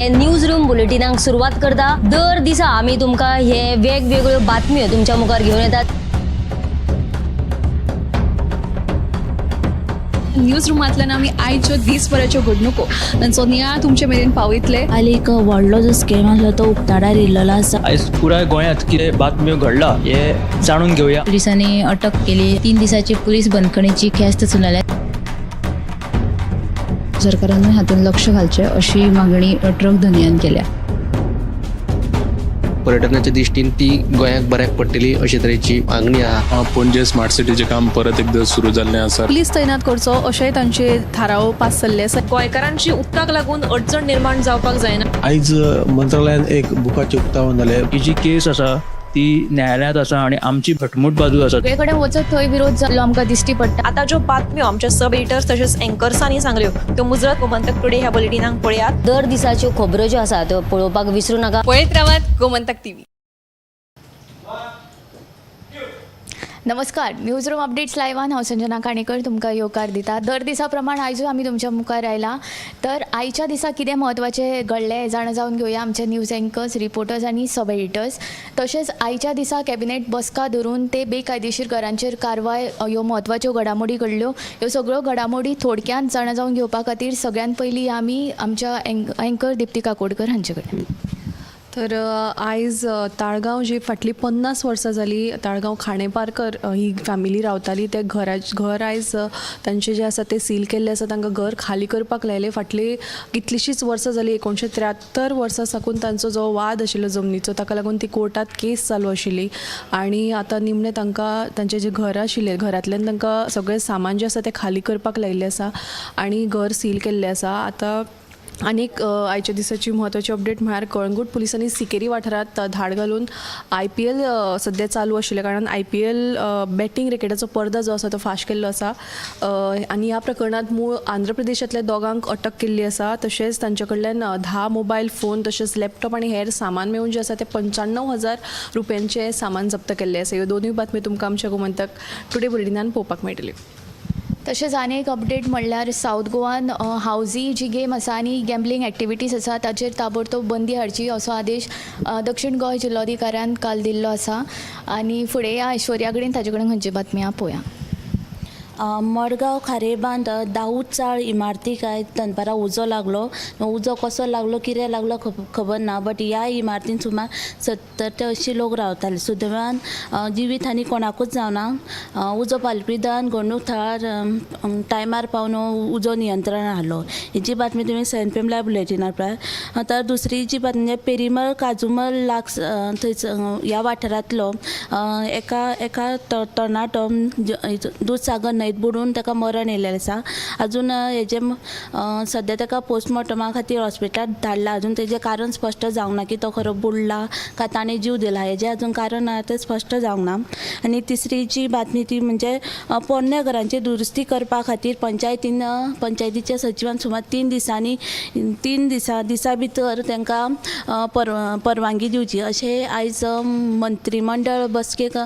News room बुलेटिनाक सुरवात करता. दर दिसा आमी तुमकां हे वेगवेगळ्यो बातम्यो तुमच्या मुखार घेवन येतात. न्यूज रुमांतल्यान आमी आयच्यो दीसभराच्यो घडणुको तांचो नियाळ तुमचे मेरेन पावयतले. हाली एक व्हडलो जो स्कॅम आसलो तो उक्ताडार येयल्लो आसा. आयज पुराय गोंयांत कितें बातम्यो घडला हे जाणून घेवया. पोलिसांनी अटक केली. 3 दिसाची पोलीस बंदखणीची ख्यास्त सुनावल्या. सरकारान हातूंत लक्ष घालचें अशी मागणी ट्रक धनयान केल्या. पर्यटनाच्या दृश्टीन ती गोंयाक बऱ्याक पडटली अशे तरेची मागणी आहा. पणजे स्मार्ट सिटीचें काम परत एकदां सुरू जाल्लें आसा. पुलीस तैनात करचो अशेंय तांचे थाराव पास जाल्ले आसा. गोंयकारांची उदकाक लागून अडचण निर्माण जावपाक जायना. आयज मंत्रालयान एक बुकाचें उक्तावण जालें. ही जी केस आसा ती न्यायालयांत आसा आनी आमची घटमूट बाजू आसा. सगळे कडेन वचत थंय विरोध जाल्लो आमकां दिश्टी पडटा. आतां ज्यो बातम्यो आमच्या सब एडिटर्स तशेंच एंकर्सांनी सांगल्यो त्यो मुजरत गोमंतक टुडे ह्या बुलेटिनाक पळयात. दर दिसाच्यो खबरो ज्यो आसा त्यो पळोवपाक विसरूं नाका. पळयत रावात गोमंतक टीव्ही. नमस्कार, न्यूज रूम अपडेट्स लायव्हान हांव संजना काणेकर तुमकां येवकार दिता. दर दिसा प्रमाण आयजूय आमी तुमच्या मुखार आयला. तर आयच्या दिसा कितें म्हत्वाचें घडलें हें जाणा जावन घेवया आमचे न्यूज एंकर्स, रिपोर्टर्स आनी सब एडिटर्स. तशेंच आयच्या दिसा कॅबिनेट बसका धरून ते बेकायदेशीर घरांचेर कारवाय ह्यो म्हत्वाच्यो घडामोडी घडल्यो. ह्यो सगळ्यो घडामोडी थोडक्यांत जाणा जावन घेवपा खातीर सगळ्यात पयलीं आमी आमच्या एंकर दिप्ती काकोडकर हांचे कडेन. तर आयज ताळगांव जी फाटलीं 50 वर्सां जाली ताळगांव खाणेपारकर ही फॅमिली रावताली ते घर आयज तांचें जें आसा तें सील केल्लें आसा. तांकां घर खाली करपाक लायलें. फाटलीं कितलींशींच वर्सां जालीं 1973 वर्सां साकून तांचो जो वाद आशिल्लो जमनीचो ताका लागून ती कोर्टात केस चालू आशिल्ली आनी आतां निमणें तांकां तांचें जें घर आशिल्लें घरांतल्यान तांकां सगळें सामान जें आसा तें खाली करपाक लायिल्लें आसा आनी घर सील केल्लें आसा. आतां आनीक आयच्या दिसाची म्हत्वाची अपडेट म्हळ्यार कळंगूट पुलिसांनी सिकेरी वाठारांत धाड घालून IPL सद्या चालू आशिल्ल्या कारणान IPL batting रॅकेटाचो पर्दा जो आसा तो फाश केल्लो आसा. आनी ह्या प्रकरणांत मूळ आंध्र प्रदेशांतल्या दोगांक अटक केल्ली आसा. तशेंच तांचे कडल्यान 10 मोबायल फोन तशेंच लॅपटॉप आनी हेर सामान मेळून जें आसा तें 95,000 रुपयांचें सामान जप्त केल्लें आसा. ह्यो दोनूय बातम्यो तुमकां आमच्या गोमंतक टुडे बुलेटिनान पळोवपाक मेळटल्यो. तशेंच आनी एक अपडेट म्हणल्यार सावथ गोवान हावजी जी गेम आसा आनी गॅम्बलिंग एक्टिविटीज आसा ताचेर ताबडतोब बंदी हाडची असो आदेश दक्षिण गोंय जिल्लोधिकाऱ्यान काल दिल्लो आसा. आनी फुडें या ऐश्वर्या कडेन, ताचे कडेन खंयची बातमी आहा पळोवया. मडगांव खारेबांद दाऊद चाळ इमारतीक आयज दनपारां उजो लागलो. उजो कसो लागलो कितें लागलो खबर ना, बट ह्या इमारतीन सुमार 70 ते 80 लोक रावताले. सुदैवान जिवीत हानी कोणाकूच जावना. उजो पालपी दळान घडणूक थळार टायमार पावन उजो नियंत्रणान हाडलो. हेजी बातमी तुमी 7 PM live बुलेटिनार पळयात. तर दुसरी जी बातमी म्हणजे पेरिमल काजुमल लाक्स थंयच ह्या वाठारांतलो एका तरणाटो दुदसागर न्हंयत बुडून ताका मरण येयलेलें आसा. अजून हेजें सद्या ताका पोस्टमॉर्टमा खातीर हॉस्पिटलांत धाडला. अजून तेजें कारण स्पश्ट जावंक ना की तो खरो बुडला काय ताणें जीव दिला, हेजें अजून कारण आहा तें स्पश्ट जावंक ना. आनी तिसरी जी बातमी ती म्हणजे पोरण्या घरांची दुरुस्ती करपा खातीर पंचायतीच्या सचिवान सुमार 3 दिसांनी 3 दिसा भितर तांकां परवानगी दिवची अशें आयज मंत्रीमंडळ बसकेक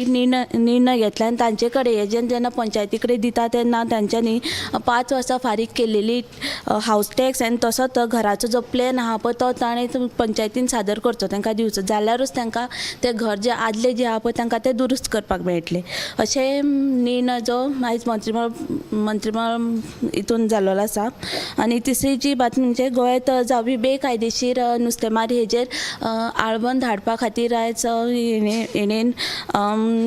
निर्णय घेतला. आनी तांचे कडेन हेजें जेन्ना पंचायती कडेन दिता तेन्ना तांच्यांनी 5 वर्सां फारीक केलेली हावस टॅक्स आनी तसोच घराचो जो प्लॅन आहा पळय तो ताणें पंचायतीन सादर करचो, तांकां दिवचो, जाल्यारूच तांकां तें घर जें आदलें जें आहा पळय तांकां तें दुरुस्त करपाक मेळटलें अशें निर्णय जो आयज मंत्रीमंडळ हितून जाल्लो आसा. आनी तिसरी जी बातमी म्हणजे गोंयांत जावपी बेकायदेशीर नुस्तेमारी हेजेर आळबंद हाडपा खातीर आयज हेणेन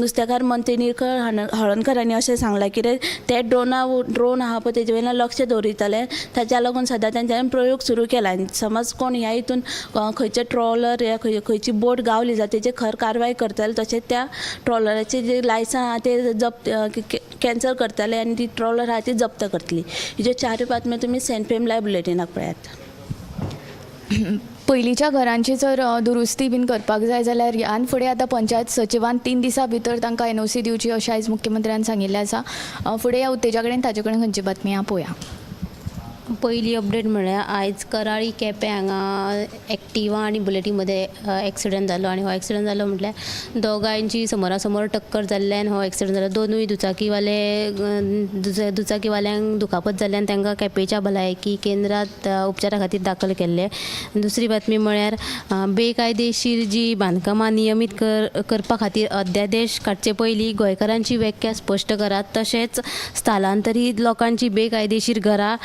नुस्तेकार मंत्री निळकंठ हळर्णकर अशें सांगलां कितें ते ड्रोन आहा पळय तेजे वयल्यान लक्ष दवरितले. ताच्या लागून सद्या तेंच्यांनी प्रयोग सुरू केला. आनी समज कोण ह्या हितून खंयचे ट्रॉलर या खंयची बोट गावली जाल्यार तेजेर खर कारवाय करतले. तशेंच त्या ट्रॉलराचें जें लायसन आहा तें जप्त कॅन्सल करतले आनी ती ट्रॉलर आहा ती जप्त करतली. ह्यो चारूय बातम्यो तुमी 7 PM live बुलेटिनाक पळयात. पयलींच्या घरांची जर दुरुस्ती बीन करपाक जाय जाल्यार ह्यान फुडें आतां पंचायत सचिवान 3 दिसां भितर तांकां NOC दिवची अशें आयज मुख्यमंत्र्यान सांगिल्लें आसा. फुडें ह्या उत्तेजा कडेन ताचे कडेन खंयची बातमी आहा पळोवया. पयली अपडेट म्हळ्यार आयज कराळी केपें हांगा एक्टिवा आनी बुलेटी मदें एक्सिडंट जालो आनी हो एक्सिडंट जालो म्हटल्यार दोगांयची समोरा समोर टक्कर जाल्ल्यान हो एक्सिडंट जालो. दोनूय दुचाकीवाले दुचाकीवाल्यांक दुखापत जाल्ल्यान तांकां केपेंच्या भलायकी केंद्रांत उपचारा खातीर दाखल केल्ले. दुसरी बातमी म्हळ्यार बेकायदेशीर जी बांदकामां नियमीत करपा खातीर अध्यादेश काडचे पयलीं गोंयकारांची व्याख्या स्पश्ट करात, तशेंच स्थलांतरीत लोकांची बेकायदेशीर घरां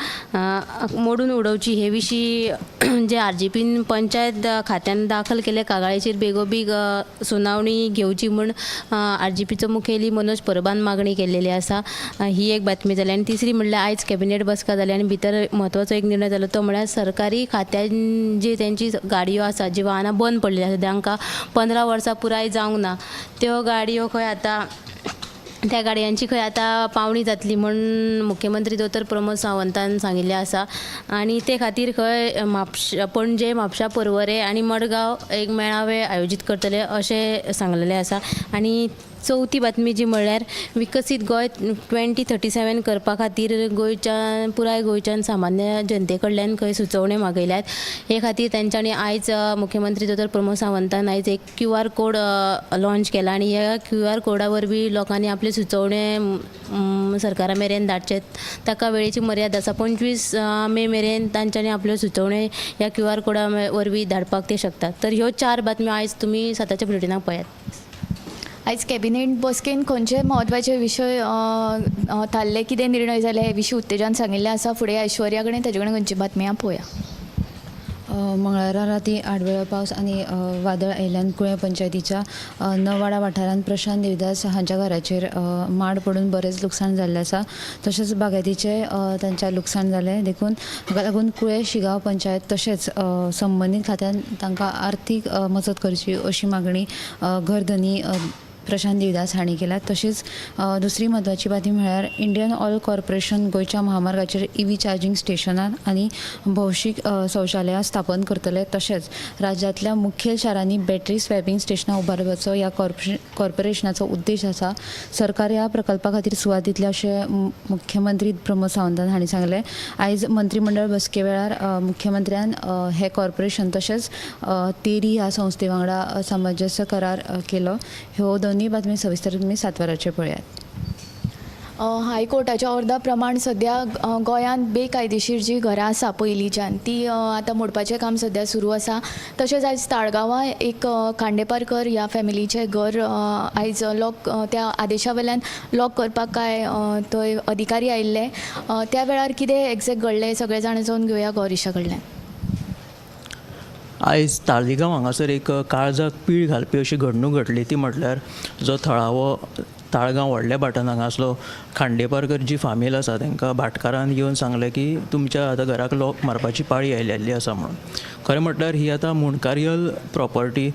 मोडून उडोवची हे विशीं जे आरजीपीन पंचायत खात्यान दाखल केल्ले कागाळेचेर बेगोबेग सुनावणी घेवची म्हूण आरजीपीचो मुखेली मनोज परबान मागणी केल्लेली आसा. ही एक बातमी जाली. आनी तिसरी म्हणल्यार आयज कॅबिनेट बसका जाली आनी भितर म्हत्वाचो एक निर्णय जालो तो म्हळ्यार सरकारी खात्यान जी तेंची गाडयो आसा, जी वाहनां बंद पडलेली आसा, तांकां 15 वर्सां पुराय जावंक ना, त्यो गाडयो खंय आतां त्या गाडयांची खंय आतां पावणी जातली म्हूण मुख्यमंत्री दोतोर प्रमोद सावंतान सांगिल्लें आसा. आनी ते खातीर खंय म्हापशा, पणजे, म्हापशा, पर्वरे आनी मडगांव एक मेळावे आयोजीत करतले अशें सांगलेलें आसा. आनी चवथी बातमी जी म्हळ्यार विकसीत गोंय 2037 करपा खातीर गोंयच्या पुराय गोंयच्यान सामान्य जनते कडल्यान खंय सुचोवण्यो मागयल्यात. हे खातीर तेंच्यांनी आयज मुख्यमंत्री दोतोर प्रमोद सावंतान आयज एक क्यूआर कोड लॉन्च केला आनी ह्या क्यूआर कोडा वरवीं लोकांनी आपले सुचोवणे सरकारा मेरेन धाडचे. ताका वेळेची मर्यादा आसा, 25 मे मेरेन तांच्यांनी आपल्यो सुचोवण्यो ह्या क्यूआर कोडा वरवीं धाडपाक ते शकतात. तर ह्यो 4 बातम्यो आयज तुमी सताच्या बुलेटिनाक पळयात. आयज कॅबिनेट बसकेन खंयचे म्हत्वाचे विशय थारले, कितें निर्णय जाले हे विशीं उत्तेजान सांगिल्लें आसा. फुडें ऐश्वर्या कडेन ताजे कडेन खंयची बातमी आहा पळोवया. मंगळारा राती आडवेळो पावस आनी वादळ आयिल्ल्यान कुळें पंचायतीच्या नवाडा वाठारांत प्रशांत देविदास हांच्या घराचेर माड पडून बरेंच लुकसाण जाल्लें आसा. तशेंच बागायतीचें तांच्या लुकसाण जालें, देखून हाका लागून कुळें शिगांव पंचायत तशेंच संबंदीत खात्यान तांकां आर्थीक मजत करची अशी मागणी घरधनी प्रशांत देविदास हांणी केल्या. तशेंच दुसरी म्हत्वाची बातमी म्हळ्यार इंडियन ऑयल कॉर्पोरेशन गोंयच्या महामार्गाचेर ईव्ही चार्जींग स्टेशनां आनी भौशीक शौचालयां स्थापन करतले. तशेंच राज्यांतल्या मुखेल शारांनी बॅटरी स्वॅपिंग स्टेशनां उबारपाचो ह्या कॉर्पोरेशनाचो उद्देश आसा. सरकार ह्या प्रकल्पा खातीर सुवात दितले अशें मुख्यमंत्री प्रमोद सावंत हांणी सांगलें. आयज मंत्रीमंडळ बसके वेळार मुख्यमंत्र्यान हें कॉर्पोरेशन तशेंच तेरी ह्या संस्थे वांगडा सामंजस्य करार केलो. ह्यो दोनूय बातमी सविस्तर तुमी 7 वरांचेर पळयात. हायकोर्टाच्या ऑर्डा प्रमाण सद्या गोंयांत बेकायदेशीर जी घरां आसा पयलींच्यान ती आतां मोडपाचें काम सद्या सुरू आसा. तशेंच आयज ताळगांवां एक खांडेपारकर ह्या फॅमिलीचें घर आयज लॉक त्या आदेशा वयल्यान लॉक करपाक काय थंय अधिकारी आयिल्ले. त्या वेळार कितें एग्जॅक्ट घडलें सगळें जाणा जावन घेवया गौरिशा कडल्यान. आयज ताळगांव हांगासर एक काळजाक पीळ घालपी अशी घडणूक घडली, ती म्हटल्यार जो थळावो ताळगांव व्हडल्या भाटान हांगा आसलो खांडेपारकर जी फामील आसा तांकां भाटकारान येवन सांगलें की तुमच्या आतां घराक लॉक मारपाची पाळी आयिल्ली आसा म्हणून. खरें म्हटल्यार ही आतां मुंडकारियल प्रॉपर्टी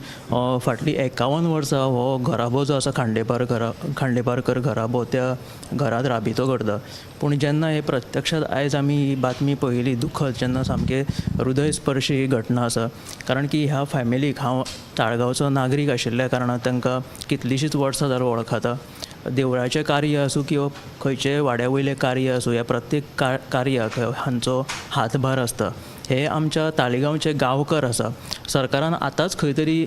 फाटलीं 51 वर्सां हो घराबो जो आसा खांडेपारकर घराबो त्या घरांत राबितो करता. पूण जेन्ना हे प्रत्यक्षांत आयज आमी ही बातमी पळयली, दुखद जेन्ना सामकें हृदयस्पर्शी ही घटना आसा, कारण की ह्या फॅमिलीक हांव ताळगांवचो नागरीक आशिल्ल्या कारणान तांकां कितलींशींच वर्सां जालीं वळखता. देवळाचें कार्य आसूं किंवा खंयचेय वाड्या वयलें कार्य आसूं, ह्या प्रत्येक कार्याक हांचो हातभार आसता. हे आमच्या ताळगांवचे गांवकर आसा. सरकारान आतांच खंय तरी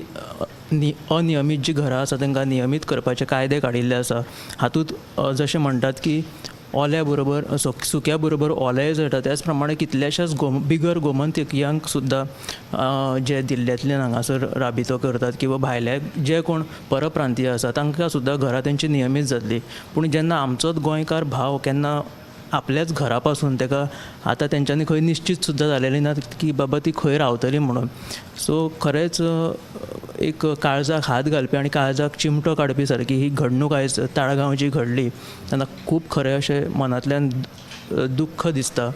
अनियमीत जी घरां आसा तांकां नियमीत करपाचे कायदे काडिल्ले आसा. हातूंत जशें म्हणटात की ओल्या बरोबर सुक्या बरोबर ओलेंय जळटा, त्याच प्रमाणे कितल्याशाच बिगर गोमंतकियांक सुद्दां जे दिल्ल्यांतल्यान हांगासर राबितो करतात किंवा भायले जे कोण परप्रांतीय आसा तांकां सुद्दां घरां तेंची नियमीत जातली. पूण जेन्ना आमचोच गोंयकार भाव केन्ना आपल्याच घरा पासून ताका आतां तेंच्यांनी खंय निश्चीत सुद्दां जालेली ना की बाबा ती खंय रावतली म्हणून. सो खरेंच एक काळजाक हात घालपी आनी काळजाक चिमटो काडपी सारकी ही घडणूक आयज ताळगांव जी घडली तेन्ना खूब खरें अशें मनांतल्यान दुख्ख दिसता.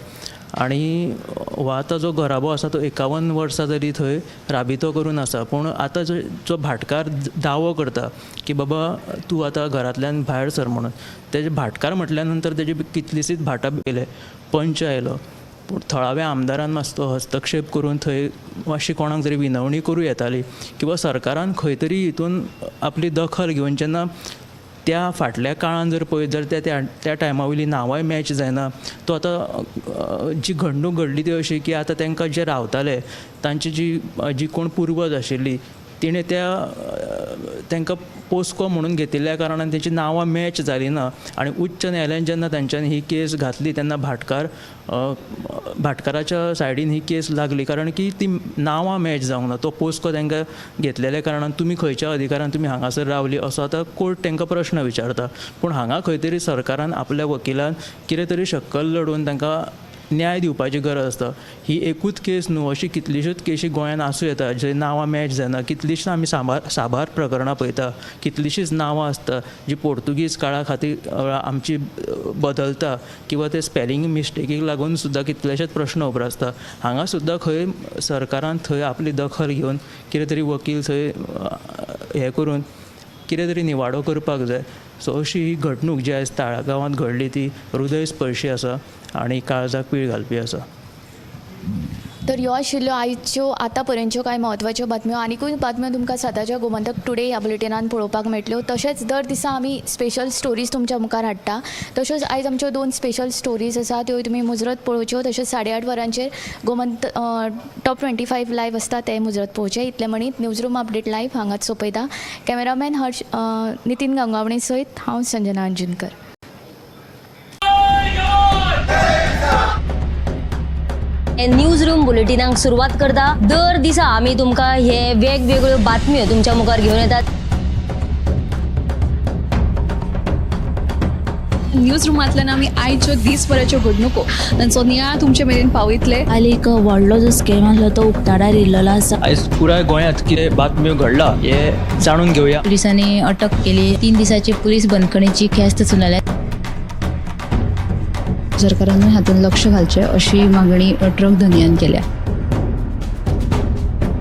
आनी हो आतां जो घराबो आसा तो 51 वर्सां तरी थंय राबितो करून आसा, पूण आतां जो भाटकार दावो करता की बाबा तूं आतां घरांतल्यान भायर सर म्हणून, तेजे भाटकार म्हटल्या नंतर तेजी कितलींशींच भाटां गेले, पंच आयलो, पूण थळाव्या आमदारान मातसो हस्तक्षेप करून थंय मातशी कोणाक तरी विनवणी करूं येताली किंवा सरकारान खंय तरी हितून आपली दखल घेवन जेन्ना त्या फाटल्या काळान जर पळयत जाल्यार त्या त्या टायमा वयली नांवांय मॅच जायना. तो आतां जी घडणूक घडली ती अशी की आतां तांकां जे रावताले तांची जी जी कोण पुर्वज आशिल्ली तिणें त्या तांकां पोसको म्हणून घेतिल्ल्या कारणान तेंची नांवां मॅच जाली ना आनी उच्च न्यायालयान जेन्ना तांच्यांनी ही केस घातली तेन्ना भाटकाराच्या सायडीन ही केस लागली, कारण की ती नांवां मॅच जावंक ना. तो पोसको तांकां घेतलेल्या कारणान तुमी खंयच्या अधिकारान तुमी हांगासर रावली असो आतां कोर्ट तांकां प्रश्न विचारता. पूण हांगा खंय तरी सरकारान आपल्या वकिलान कितें तरी शक्कल लडोवन तांकां न्याय दिवपाची गरज आसता. ही एकूच केस न्हू, अशी कितलीश्योच केशी गोंयांत आसूं येता जे नांवां मॅच जायना. कितलीशीं आमी साबार प्रकरणां पळयता, कितलीशींच नांवां आसता जी पोर्तुगीज काळा खातीर आमची बदलता किंवा ते स्पेलिंग मिस्टेकीक लागून सुद्दां कितलेशेच प्रश्न उप्रासता. हांगा सुद्दां खंय सरकारान थंय आपली दखल घेवन कितें तरी वकील थंय हें करून कितें तरी निवाडो करपाक जाय. सो अशी ही घडणूक जी आयज ताळगांवांत घडली ती हृदयस्पर्शी आसा आनी काळजाक पीळ घालपी आसा. तर ह्यो आशिल्ल्यो आयच्यो आतां पर्यंतच्यो कांय म्हत्वाच्यो बातम्यो. आनिकूय बातम्यो तुमकां सदांच्या गोमंतक टुडे ह्या बुलेटिनान पळोवपाक मेळटल्यो. तशेंच दर दिसा आमी स्पेशल स्टोरीज तुमच्या मुखार हाडटा. तश्योच आयज आमच्यो 2 स्पेशल स्टोरीज आसा त्यो तुमी मुजरत पळोवच्यो. तशेंच 8:30 वरांचेर गोमंत टॉप 25 लायव्ह आसता ते मुजरत पळोवचें. इतलें म्हणीत न्यूज रूम अपडेट लायव्ह हांगाच सोंपयता. कॅमेरामॅन हर्ष नितीन गंगावणे सयत हांव संजना अंजुनकर. न्यूज रूम बुलेटिनाक सुरवात करता. दर दिसा आमी तुमकां हे वेगवेगळ्यो बातम्यो तुमच्या मुखार घेवन येतात. न्यूज रुमांतल्यान आमी आयच्यो दीसभराच्यो घडणुको तांचो नियाळ तुमचे मेरेन पावयतले. काल एक व्हडलो जो स्कॅम आसलो तो उक्ताडार येयल्लो आसा. आयज पुराय गोंयांत कितें बातम्यो घडला हें जाणून घेवया. पुलिसांनी अटक केली. 3 दिसाची पुलीस बंदखणीची ख्यास्त सुनायल्या. सरकारानूय हातूंत लक्ष घालचें अशी मागणी ट्रक धनयान केल्या.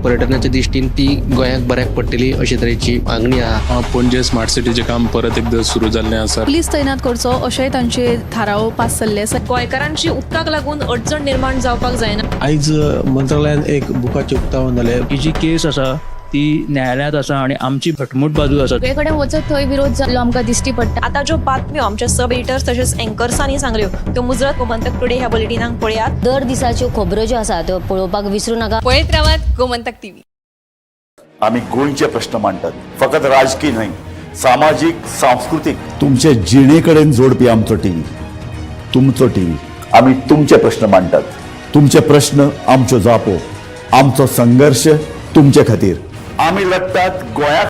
पर्यटनाच्या दृश्टीन ती गोंयाक बऱ्याक पडटली अशे तरेची मागणी आहा. पणजे स्मार्ट सिटीचें काम परत एकदां सुरू जाल्लें आसा. पुलीस तैनात करचो अशेंय तांचे थाराव पास जाल्ले आसा. गोंयकारांची उदकाक लागून अडचण निर्माण जावपाक जायना. आयज मंत्रालयान एक बुकाचें उक्तावण जालें. ही जी केस आसा ती न्यायालयांत आसा आनी आमची घटमूट बाजू आसा. सगळे कडेन वचत थंय विरोध जाल्लो आमकां दिश्टी पडटा. आतां ज्यो बातम्यो आमच्या सब एडिटर्स तशेंच एंकर्सांनी सांगल्यो त्यो मुजरत गोमंतक टुडे ह्या बुलेटिनाक पळयात. दर दिसाच्यो खबरो ज्यो आसा त्यो पळोवपाक विसरू नाका. पळयत रावात गोमंतक टीव्ही. आमी गोंयचे प्रश्न मांडटात, फकत राजकीय न्हय, सामाजीक, सांस्कृतीक, तुमचे जिणे कडेन जोडपी आमचो टीव्ही, तुमचो टीव्ही. आमी तुमचे प्रश्न मांडटात, तुमचे प्रश्न आमच्यो जापो, आमचो संघर्श तुमचे खातीर. आमी लढटात गोंया